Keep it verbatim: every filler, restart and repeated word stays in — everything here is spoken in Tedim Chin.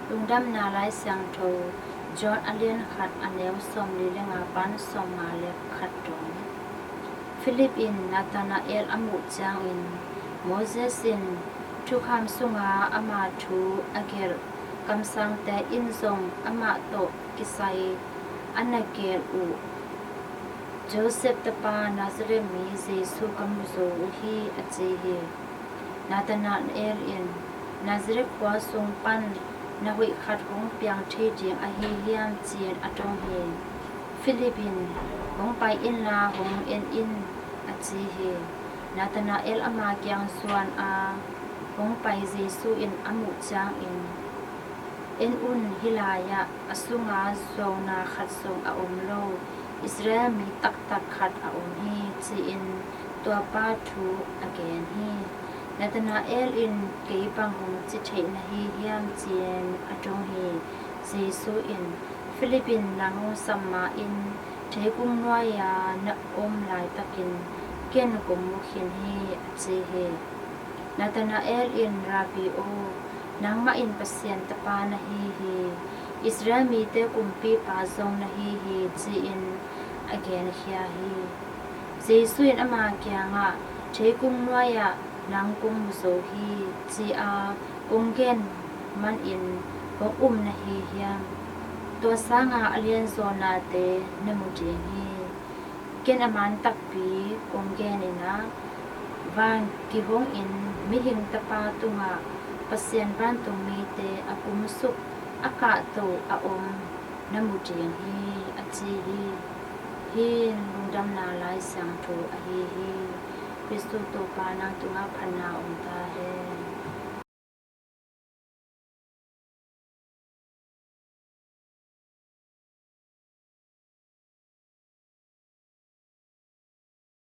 Lungdamna Lai Siangtho, John a lian khat, a neu sawmli le nga pan sawmnga le khat dong. Philip in Nathanael a muh ciangin, Moses in thukham sunga ama thu a gelh kamsangte in zong amah tawh kisai a na gel uh Joseph tapa Nazareth mi Jesu ka mu zo uh hi, a ci hi. Nathanael in, Nazareth khua sung pan na hoih khat hong piang thei ding ahi hiam, ci-in a dong hi. Philip in, Hong pai inla hong en in, a ci hi. Nathanael ama kiang zuan a hong pai Jesu in a muh ciangin, En un, hih lai-ah a sunga zuauna khat zong a om lo Israel mi taktak khat a om hi, ci-in tuapa thu a gen hi. Nathanael in, Kei bang hong ci theih na hi hiam? Ci-in a dong hi. Jesu in, Philip in nang hong sam ma-in theikung nuai-a na om laitakin ken kong mu khin hi, a ci hi. Nathanael in, Rabbi aw, nangmah in Pasian Tapa na hi hi, Israel mite kumpipa zong na hi hi, ci-in a genkhia hi. Jesu in ama kiangah, Theikung nuai-ah nang kong mu zo hi, ci-a kong gen manin hong um na hi hiam? Tua sanga a lianzaw nate na mu ding hi. Ken a man takpi kong gen in ah, van kihongin mihing tapa tungah Pasian vantungmite a kumsuk a kahto a om na mu ding hi, a ci hi. Hih in Lungdamna Lai Siangtho ahi hi. Khristu Topa nang tungah phatna om ta hen.